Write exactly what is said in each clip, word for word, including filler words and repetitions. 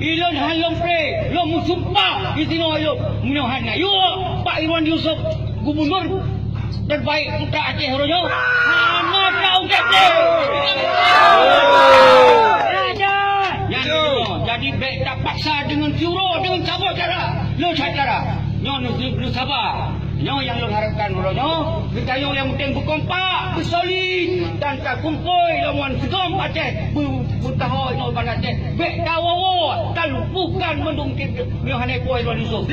Ilôn han lôn pré, lôn meusumpah disinoe ilôn. Meunyoe hana yue Pak Irwan Yusuf, gubunur terbaik putra Aceh uroe nyoe, hana taungkét lé. Nyan, jadi bèk tapaksa deungon siuroe, deungon saboh cara. Lôn that cara. Nyoe neu-, neusaba. Nyoe nyang lôn harapkan uroe nyoe, geutanyoe nyang penting beukompak, beusolid, dan takumpôi lam wan seugom Aceh, beu-, beutaho inoe ban Aceh. Bèk tawoe-woe, talupuhkan mandum, nyoe hana ipoh Irwan Yusuf.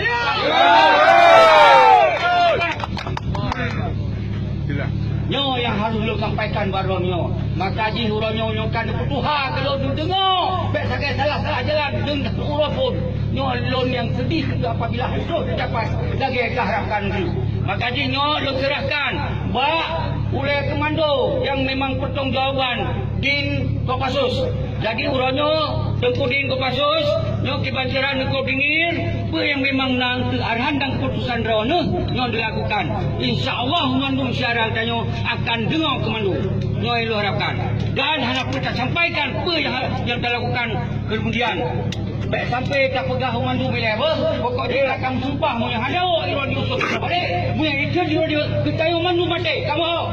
Nyoe nyang harôh lôn sampaikan bak droeneuh nyoe. Maka jih uroe nyoe, nyoe ka neupeutuha keu lôn deungoe. Bèk sagai salah-salah jalan deungon uroe phôn. Nyoe lôn nyang seudeh apabila hana teucapai lagèe geuharapkan lôn. Maka jih nyoe lôn seurahkan bak ulèe komando nyang memang peutanggung jawaban Din Kopassus. Jadi uroe nyoe Teungku Din Kopassus, nyoe kiban cara neukoordinir peue nyang memang na keu arahan dan keuputusan droeneuh nyoe dilakukan. Insya Allah mandum syedara tanyoe akan deungoe komando. Nyoe nyang lôn harapkan. Dan hana peue tasampaikan peue nyang, nyang talakukan keumudian. Bèk sampai tapeugah mandum ilèe beuh, pokok jih akan sumpah meunyoe hana Irwan Yusuf balik. Meunyoe itu jih geutanyoe mandum maté. Kamoe.